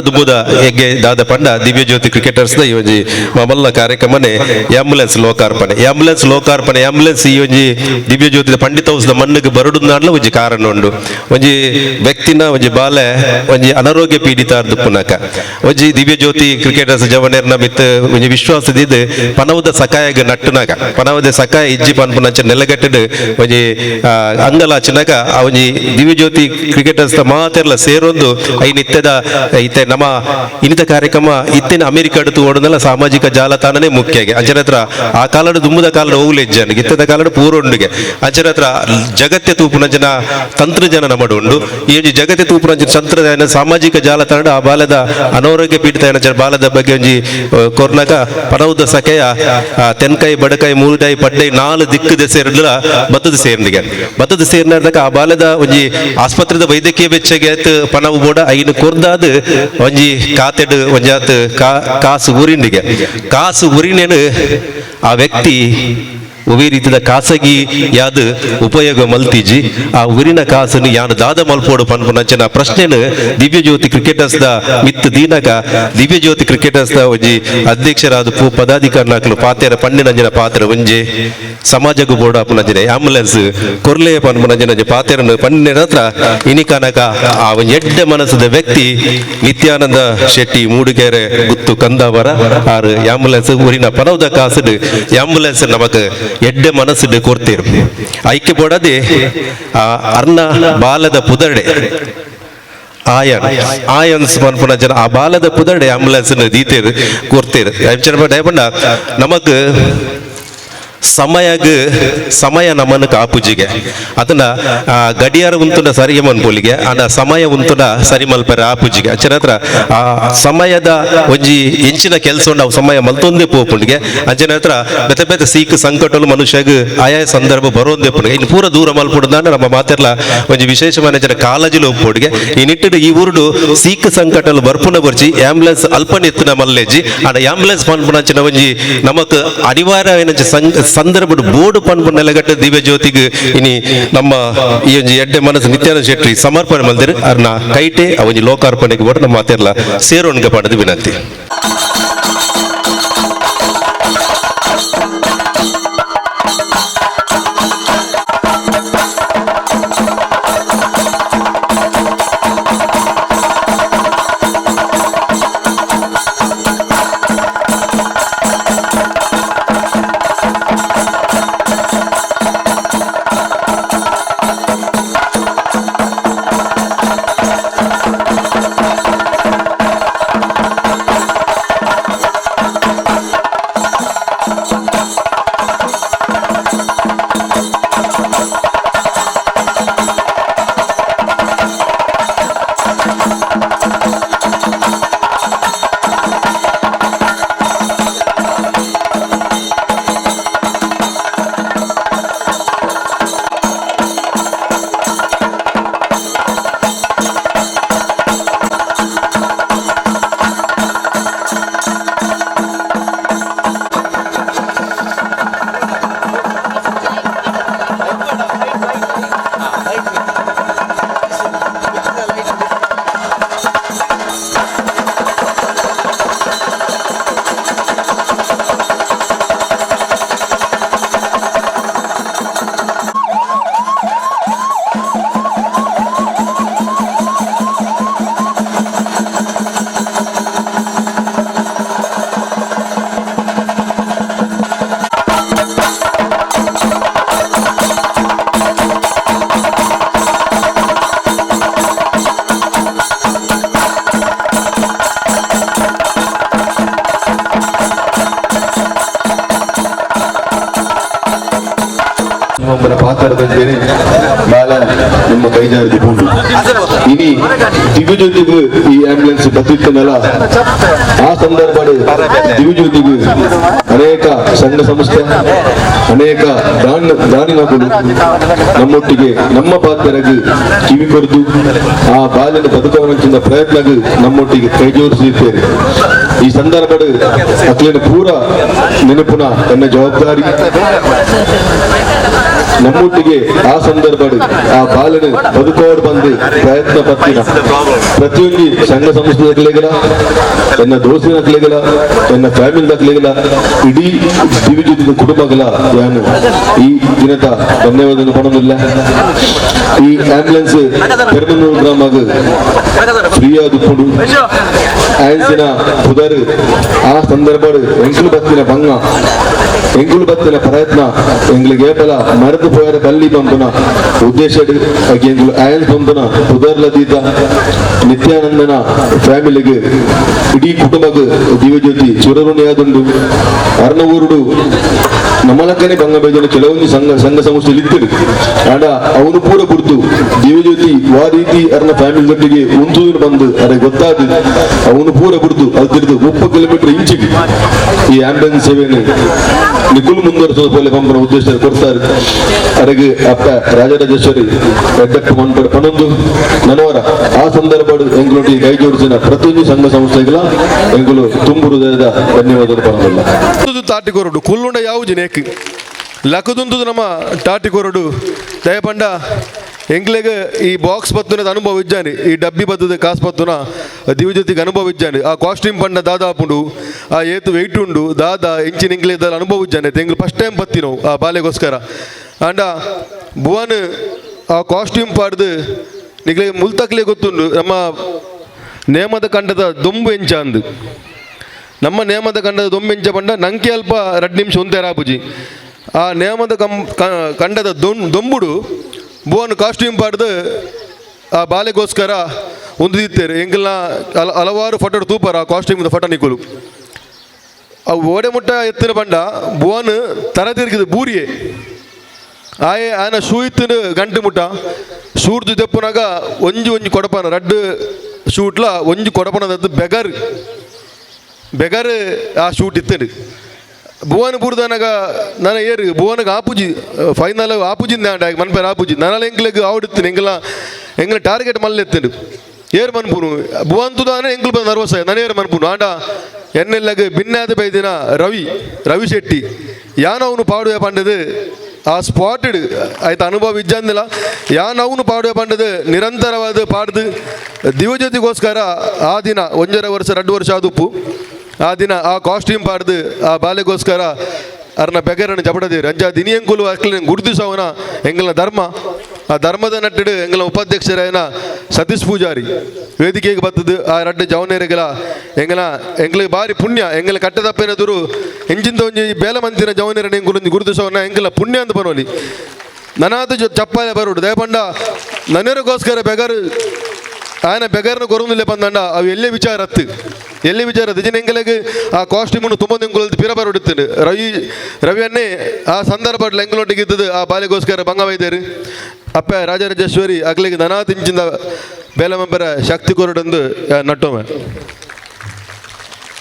ದುಂಬುದ ಎಗ್ಗೆ ದಾದ ಪಂಡ ದಿವ್ಯಜ್ಯೋತಿ ಕ್ರಿಕೆಟರ್ಸ್ ದ ಈ ಒಂಜಿ ಮಲ್ಲ ಕಾರ್ಯಕ್ರಮನೆ ಆಂಬುಲೆನ್ಸ್ ಲೋಕಾರ್ಪಣೆ, ಆಂಬುಲೆನ್ಸ್ ಲೋಕಾರ್ಪಣೆ. ಆಂಬುಲೆನ್ಸ್ ಈ ಒಂಜಿ ದಿವ್ಯಜ್ಯೋತಿ ಪಂಡಿತ ಹೌಸ್ ದ ಮಣ್ಣಿಗೆ ಬರಡುನಾಡ್ಲ ಒಂಜಿ ಕಾರಣ ಉಂಡು. ಒಂಜಿ ವ್ಯಕ್ತಿನ ಒಂಜಿ ಬಾಲೆ ಒಂಜಿ ಅನಾರೋಗ್ಯ ಪೀಡಿತ ಪುನಕ ಒಂಜಿ ದಿವ್ಯಜ್ಯೋತಿ ಕ್ರಿಕೆಟರ್ಸ್ ಜವನೇರ್ನ ಮಿತ್ ಒಂಜಿ ವಿಶ್ವಾಸ ದಿದ್ ಪನವುದ ಸಕಾಯಗ್ ನಟ್ಟುನಾಗ, ಪನವುದ ಸಕಾಯ ಇಜ್ಜಿ ಪನ್ಪುನಂಚ ನೆಲಗಟ್ಟಡ್ ಒಂಜಿ ಅಂಗಲಾಚಿನಾಗ ಆ ಒಂಜಿ ದಿವ್ಯಜ್ಯೋತಿ ಕ್ರಿಕೆಟರ್ಸ್ ಮಾತೆರ್ಲ ಸೇರೊಂದು ಐನ್ ಇತ್ತೆದ ಇತ್ತೆ ನಮ್ಮ ಇನ್ನಿತ ಕಾರ್ಯಕ್ರಮ ಇತ್ತಿನ ಅಮೆರಿಕಡ್ ತೂವೊಡುನಲ ಸಾಮಾಜಿಕ ಜಾಲತಾಣನೇ ಮುಖ್ಯ. ಅಂಚನ ಹತ್ರ ಆ ಕಾಲಡ್ ದುಂಬುದ ಕಾಲಡ್ ಓವುಲು ಇಜ್ಜಾನ್, ಇತ್ತದ ಕಾಲಡ್ ಪೂರೊಂಡುಗೆ. ಅಂಚನ ಹತ್ರ ಜಗತ್ತೆ ತೂಪುನಂಚಿನ ತಂತ್ರಜ್ಞಾನ ನಮಡು ಉಂಡು. ಈ ಒಂಜಿ ಜಗತ್ತೆ ತೂಪುನಂಚಿನ ತಂತ್ರಜ್ಞಾನ ಸಾಮಾಜಿಕ ಜಾಲತಾಣ ಆ ಬಾಲದ ಅನಾರೋಗ್ಯ ಪೀಡಿತ ಬಾಲದ ಬಗ್ಗೆ ಒಂಜಿ ಕೊರ್ನಗ ಪನವುದ ಸಕೆಯ ತೆನ್ಕೈ ಬಡಕೈ ಮೂರುಡೈ ಪಡ್ಡೈ ನಾಲ್ ದಿಕ್ಕು ದೆಸೆರ್ಲ ಬತ್ತದ ಸೇರ್ನಿಗೆ ಬತ್ತದ ಸೇರ್ನಾರ್ದಕ ಆ ಬಾಲದ ಒಂಜಿ ಆಸ್ಪತ್ರೆದ ವೈದ್ಯಕೀಯ ವೆಚ್ಚಗೆ ಪನವು ಬೋಡ ಐನು ಕೊರ್ದಾದ್ ಒಂಜಿ ಕಾತೆಡ್ ಒಂಜಾತ್ ಕಾಸು ಊರಿಂಡಿಗೆ ಕಾಸು ಊರಿನೇನು ಆ ವ್ಯಕ್ತಿ ಒವೇ ರೀತಿದ ಖಾಸಗಿ ಯಾದ್ ಉಪಯೋಗ ಮಲ್ತಿಜಿ. ಆ ಊರಿನ ಕಾಸನ್ನು ಯಾನು ದಾದ ಮಲ್ಪೋಡು ಪನ್ಪುನಂಚಿನ ಪ್ರಶ್ನೆನು ದಿವ್ಯಜ್ಯೋತಿ ಕ್ರಿಕೆಟರ್ಸ್ ದ ಮಿತ್ ದೀನಗ ದಿವ್ಯಜ್ಯೋತಿ ಕ್ರಿಕೆಟರ್ಸ್ ದ ಒಂಜಿ ಅಧ್ಯಕ್ಷರಾದ ಪೂ ಪದಾಧಿಕಾರಿನಾಕಲು ಪಾತೆರ ಪಣ್ಣಿನಂಜಿನ ಪಾತ್ರ ಒಂಜಿ ಸಮಾಜಕ್ಕೂ ಬೋರ್ಡ್ ಆಪುನಂಚಿನ ಆಂಬುಲೆನ್ಸ್ ಕೊರ್ಲೆ ಪನ್ಪುನಂಚಿನ ಪಾತೆರನ್ನು ಪಣ್ಣಿನ ಹತ್ರ ಇನಿಕನಕ ಆ ಒಂಜಿ ಎಡ್ಡೆ ಮನಸ್ಸದ ವ್ಯಕ್ತಿ ನಿತ್ಯಾನಂದ ಶೆಟ್ಟಿ ಮೂಡುಗೆರೆ ಗುತ್ತು ಕಂದಾವರ ಆರು ಆಂಬುಲೆನ್ಸ್ ಊರಿನ ಪನವುದ ಕಾಸುಡು ಆಂಬುಲೆನ್ಸ್ ನಮಕ್ ಎಡ್ಡೆ ಮನಸ್ಸುಡು ಕೊರ್ತೀರು. ಐಕ್ಯ ಬೋಡದೆ ಆ ಅರ್ನ ಬಾಲದ ಪುದರ್ಡೆ ಆಯನ್ ಆಯನ್ಸ್ ಪನ್ಪುನ ಜನ ಆ ಬಾಲದ ಪುದರ್ಡೆ ಆಂಬುಲೆನ್ಸ್ ದೀತೇರು ಕೊರ್ತೀರು. ದಯಪಂಡ ನಮಕ್ ಸಮಯಗ್ ಸಮಯ ನಮ್ಮನ್ನು ಕಾಪುಜಿಗೆ ಅದನ್ನ ಗಡಿಯಾರ ಉಂತುಂಡ ಸರಿಗೆ ಮನ್ಪೊಲಿಗೆ ಆಂಡ ಸಮಯ ಉಂತುಂಡ ಸರಿ ಮಲ್ಪರೆ ಆಪುಜಿಗೆ. ಅಂಚನ ಹತ್ರ ಆ ಸಮಯದ ಒಂಜಿ ಎಂಚಿನ ಕೆಲಸ ಉಂಡು ಅವು ಸಮಯ ಮಲ್ತೊಂದೇ ಪೋಪುಂಡಿಗೆ. ಅಂಚನ ಹತ್ರ ಬೇತೆ ಬೇತೆ ಸೀಕ್ ಸಂಕಟಲು ಮನುಷ್ಯಗ್ ಆಯಾ ಸಂದರ್ಭ ಬರೋಂದೇ ಪುಂಡಿಗೆ. ಇನ್ನು ಪೂರ ದೂರ ಮಲ್ಪುಡುದಾಂಡ ನಮ್ಮ ಮಾತೆರ್ಲ ಒಂಜಿ ವಿಶೇಷ ಮನೆಜನ ಕಾಳಜಿಲು ಒಪ್ಪುಡಿಗೆ. ಈ ನಿಟ್ಟಿಡು ಈ ಊರುಡು ಸೀಕ್ ಸಂಕಟಲು ಬರ್ಪುನ ಬರ್ಚಿ ಆಂಬುಲೆನ್ಸ್ ಅಲ್ಪನೆ ಎತ್ತುನ ಮಲ್ಲೆಜ್ಜಿ. ಆಂಡ ಆಂಬುಲೆನ್ಸ್ ಪನ್ಪುನಂಚಿನ ಒಂಜಿ ನಮಕ್ ಅನಿವಾರ್ಯ ಸಂದರ್ಭಡ್ ಬೋರ್ಡು ಪನ್ಪು ನೆಲಗಟ್ಟ ದಿವ್ಯ ಜ್ಯೋತಿಗ್ ಇನಿ ನಮ್ಮ ಈ ಒಂಜಿ ಎಡ್ಡೆ ಮನಸ್ಸು ನಿತ್ಯಾನಂದ ಶೆಟ್ಟಿ ಸಮರ್ಪಣೆ ಮಲ್ದಿರು. ಅರ್ನ ಕೈಟೆ ಆ ಒಂಜಿ ಲೋಕಾರ್ಪಣೆಗೆ ಬೋರ್ಡ್ ನಮ್ಮ ಮಾತೆರ್ಲ ಸೇರೋಣ್ಗೆ ಪಡೆದು ವಿನಂತಿ. ಒಬ್ಬನ ಪಾತ್ರದಂತೆಯೇ ಬಾಲ ನಿಮ್ಮ ಕೈಜಾರಿದ ಪೂಂಡು. ಇನಿ ದಿವ್ಯಜ್ಯೋತಿಗ್ ಈ ಆಂಬುಲೆನ್ಸ್ ಬತ್ತಿತ್ತನಲ್ಲ, ಆ ಸಂದರ್ಭ ದಿವ್ಯಜ್ಯೋತಿಗ್ ಅನೇಕ ಸಂಘ ಸಂಸ್ಥೆ ಅನೇಕ ದಾನಿನಗಳು ನಮ್ಮೊಟ್ಟಿಗೆ ನಮ್ಮ ಪಾತ್ರಗ್ ಕಿವಿ ಕೊರೆದು ಆ ಬಾಲ್ಯದ ಬದುಕವನಂಚಿನ ಪ್ರಯತ್ನಗ್ ನಮ್ಮೊಟ್ಟಿಗೆ ಕೈ ಜೋಡಿಸಿರ್ತೇವೆ. ಈ ಸಂದರ್ಭ ಅಕ್ಲಿನ ಪೂರ ನೆನಪುನ ನನ್ನ ಜವಾಬ್ದಾರಿ. ನಮ್ಮೊಟ್ಟಿಗೆ ಆ ಸಂದರ್ಭ ಆ ಬಾಲನ ಬದುಕೋಡು ಬಂದು ಪ್ರಯತ್ನ ಪತ್ತಿನ ಪ್ರತಿಯೊಂದು ಸಂಘ ಸಂಸ್ಥೆಗಳ ಎನ್ನ ದೋಸ್ತಿನ ಕ್ಲೇಗಲ ಎನ್ನ ಫ್ಯಾಮಿಲಿ ದಾಖಲೆಗಳ ಇಡೀ ದಿವ್ಯಜ್ಯೋತಿದ ಕುಟುಂಬಗಳ ಯಾನು ಈ ದಿನದ ಧನ್ಯವಾದ ಪಡೋದಿಲ್ಲ. ಈ ಆಂಬ್ಯುಲೆನ್ಸ್ ಪೆರ್ಮನೂರು ಗ್ರಾಮಗ್ ಫ್ರೀ ಆದುಪ್ಪುಂಡು. ಆಯನ್ಸಿನ ಪುದರ್ ಆ ಸಂದರ್ಭ ಎಂಕುಲು ಬತ್ತಿನ ಬಂಗ, ಎಂಕುಲು ಬತ್ತಿನ ಪ್ರಯತ್ನ ಎಂಗ್ಲಿಗೆ ಏಪಲ ಮರೆತು ಪೋಯರ ಬಲ್ಲಿ ಪಂಪುನ ಉದ್ದೇಶ ಎಂಕುಲು ಆಯನ್ಸ್ ಪಂಪುನ ಪುದರ್ಲದೀತ ನಿತ್ಯಾನಂದನ ಫ್ಯಾಮಿಲಿಗೆ, ಇಡೀ ಕುಟುಂಬಕ್ಕೆ ದಿವ್ಯಜ್ಯೋತಿ ಚಿರಋಣಿಯಾದುಂಡು. ಅರ್ನ ಊರುಡು ನಮ್ಮಲಕ್ಕನೆ ಬಂಗ ಬೇಜನ ಕೆಲವೊಂದು ಸಂಘ ಸಂಘ ಸಂಸ್ಥೆ ಇತ್ತಿರು. ಆಂಡ ಅವನು ಪೂರ ಗುರ್ತು ದಿವ್ಯಜ್ಯೋತಿ ವಾ ರೀತಿ ಅರ್ನ ಫ್ಯಾಮಿಲಿ ದೊಟ್ಟಿಗೆ ಉಂತುದು ಬಂದು ಅರೆ ಗೊತ್ತಾದ ಅವನು ಪೂರ ಗುರ್ತು ಅದು ತಿರುದು 30 ಕಿಲೋಮೀಟರ್ ಇಂಚಿಗೆ ಈ ಆಂಬ್ಯುಲೆನ್ಸ್ ಸೇವೆಯನ್ನು ನಿಕುಲ್ ಮುಂದುವರಿಸೋದು ಪೋಲೆ ಪಂಪನ ಉದ್ದೇಶ ಕೊಡ್ತಾರೆ. ಅರೆಗೆ ಅಪ್ಪ ರಾಜರಾಜೇಶ್ವರಿ ಎಡ್ಡಟ್ಟು ಮನ್ಪಡ ಪನೊಂದು ನನವರ ಆ ಸಂದರ್ಭ ಎಂಗುಲೊಟ್ಟಿ ಕೈ ಜೋಡಿಸಿನ ಪ್ರತಿಯೊಂದು ಸಂಘ ಸಂಸ್ಥೆಗಳ ಎಂಗುಲು ತುಂಬು ಹೃದಯದ ಧನ್ಯವಾದಗಳು ಪನೊಂದಿಲ್ಲ. ತಾಟಿ ಕೊರಡು ಕುಲ್ಲುಂಡ ಯಾವು ನೇಕ್ ಲಕದುಂದು ನಮ್ಮ ಟಾಟಿ ಕೊರಡು ದಯಪಂಡ ಎಂಗ್ಲೆಗ್ ಈ ಬಾಕ್ಸ್ ಬತ್ತುನದ ಅನುಭವ ಇಜ್ಜಾನಿ, ಈ ಡಬ್ಬಿ ಬತ್ತದ ಕಾಸು ಬತ್ತುನ ದಿವ್ಯಜ್ಯೋತಿಗೆ ಅನುಭವ ಇಜ್ಜಾನಿ. ಆ ಕಾಸ್ಟ್ಯೂಮ್ ಪಂಡ ದಾದಾ ಆಪುಂಡು, ಆ ಏತು ವೆಯ್ಟ್ ಉಂಡು ದಾದಾ ಇಂಚಿನ ಎಂಗ್ಲೆ ಅನುಭವ ಇಜ್ಜಾನೆ. ಎಂಗ್ಲು ಫಸ್ಟ್ ಟೈಮ್ ಬತ್ತಿನವು ಆ ಬಾಲೆಗೋಸ್ಕರ. ಆಂಡ ಭುವನ್ ಆ ಕಾಸ್ಟ್ಯೂಮ್ ಪಾಡ್ದು ನಿಗ್ಲೆ ಮುಲ್ತಕ್ಲೆ ಗೊತ್ತುಂಡು ನಮ್ಮ ನೇಮದ ಕಂಡದ ದೊಂಬು ಎಂಚ ಅಂದು. ನಮ್ಮ ನೇಮದ ಕಂಡದ ದೊಂಬೆಂಚ ಪಂಡ ನಂಗೆ ಅಲ್ಪ 2 ನಿಮಿಷ ಒಂದೇ ರಾಪುಜಿ. ಆ ನೇಮದ ಕಂ ಕಂಡದ ದೊಂಬುಡು ಭುವನ್ ಕಾಸ್ಟ್ಯೂಮ್ ಪಾಡ್ದು ಆ ಬಾಲೆಗೋಸ್ಕರ ಒಂದು ದಿತ್ತೇರು. ಎಂಕಲ್ನ ಹಲವಾರು ಫೋಟೋ ತೂಪಾರ ಆ ಕಾಸ್ಟ್ಯೂಮ್ ಫೋಟೋ ನಿಕ್ಕುಲು. ಅವು ಓಡೆ ಮುಟ್ಟ ಎತ್ತಿನ ಪಂಡ ಭುವನ್ ತರ ತಿರುಗಿದ ಬೂರಿಯೇ ಆಯೆ ಆನ ಶೂ ಇತ್ತಿನ ಗಂಟು ಮುಟ್ಟ ಶೂರ್ದು ದೆಪ್ಪುನಾಗ ಒಂಜಿ ಒಂಜಿ ಕೊಡಪನ ರಡ್ಡು ಶೂಟ್ಲ ಒಂಜಿ ಕೊಡಪನದದ್ದು ಬೆಗರ್ ಬೆಗರ್ ಆ ಶೂಟ್ ಇತ್ತೇನೆ. ಭುವನ್ ಬೂರ್ದನಗ ನನ್ನ ಏರು ಭುವನಗ ಆಪುಜಿ ಫೈನಲ್ ಆಪುಜಿಂದ ಮನ್ಪೇರು ಆಪುಜಿ ನನಲ ಎಂಕ್ಲೆಗ್ ಆವಡಿತ್ತೀನಿ. ಎಂಕಲ ಎಂಗ್ಲ ಟಾರ್ಗೆಟ್ ಮಲ್ಲೆ ಎತ್ತೇನು ಏರು ಮನ್ಪುನು ಭುವನ್ ತುದಾನೆ ಎಂಕ್ಲು ಬಂದು ನರ್ವಸ್ ನಾನು ಏರು ಮನ್ಪುನು. ಆಂಡ ಎನ್ನೆಲ್ಲಗ ಬಿನ್ನಾದ ಬೈದಿನ ರವಿ ರವಿ ಶೆಟ್ಟಿ ಯಾನವನು ಪಾಡುವೆ ಪಂಡದು ಆ ಸ್ಪಾಟೆಡ್ ಆಯ್ತು ಅನುಭವ ಇಜ್ಜಂದಿಲ್ಲ. ಯಾನವನು ಪಾಡುವೆ ಪಂಡದು ನಿರಂತರವಾದ ಪಾಡ್ದು ದಿವ್ಯಜ್ಯೋತಿಗೋಸ್ಕರ ಆ ದಿನ 1.5 ವರ್ಷ 2 ವರ್ಷ ಆದುಪ್ಪು ಆ ದಿನ ಆ ಕಾಸ್ಟ್ಯೂಮ್ ಪಾಡ್ದು ಆ ಬಾಲೆಗೋಸ್ಕರ ಅರ್ನ ಬೆಗರನ್ನು ಜಬಡದೇರು. ಅಂಚ ದಿನಿಯಂಕುಲು ಅಕ್ಲಿನ ಗುರುತಿಸವನ ಎಂಗಲ್ನ ಧರ್ಮ. ಆ ಧರ್ಮದ ನಟ್ಟಿಡು ಎಂಗಲ ಉಪಾಧ್ಯಕ್ಷರಾಯನ ಸತೀಶ್ ಪೂಜಾರಿ ವೇದಿಕೆಗೆ ಬತ್ತದು ಆ ರಡ್ಡು ಜವನೇರಿಗಳ ಎಂಗಲ ಎಂಗ್ಲಿಗೆ ಬಾರಿ ಪುಣ್ಯ. ಎಂಗಲ ಕಟ್ಟದಪ್ಪೇನದುರು ಎಂಜಿಂದ ಒಂಜಿ ಬೇಲ ಮಂತಿನ ಜವನೇರನ ಎಂಗುಲು ಗುರುತಿಸವನ ಎಂಗಲ ಪುಣ್ಯ ಅಂತ ಬರೋಲಿ. ನನಾದ ಚಪ್ಪಾಲೆ ಬರೋಡು ದಯಪಂಡ ನನೇರಿಗೋಸ್ಕರ ಬೆಗರು ఆయన ಬೆಗರ್ನ ಕೊರೊಂದಿಲ್ಲ ಬಂದಂಡ ಅವು ಎಲ್ಲೇ ವಿಚಾರ ಅತ್ತು ಎಲ್ಲೇ ವಿಚಾರ ದಿನ ಎಂಗಲೆಗ್ ಆ ಕಾಸ್ಟ್ಯೂಮನ್ನು ತುಂಬ ಎಂಗುಲದ್ದು ಪಿರ ಬರೋಡುತ್ತೇನೆ. ರವಿ ರವಿ ಅನ್ನೇ ಆ ಸಂದರ್ಭ ಎಂಗುಲೊಟ್ಟಿಗೆ ಇದ್ದದ್ದು ಆ ಬಾಲೆಗೋಸ್ಕರ ಬಂಗ ವೈದ್ಯರು ಅಪ್ಪ ರಾಜರಾಜೇಶ್ವರಿ ಅಗ್ಲಿಗೆ ನನಾ ತಿಂಚಿಂದ ಬೇಲ ಮೆಂಬರ ಶಕ್ತಿ ಕೊರಡೊಂದು ನಟ್ಟೊಮ್ಮೆ.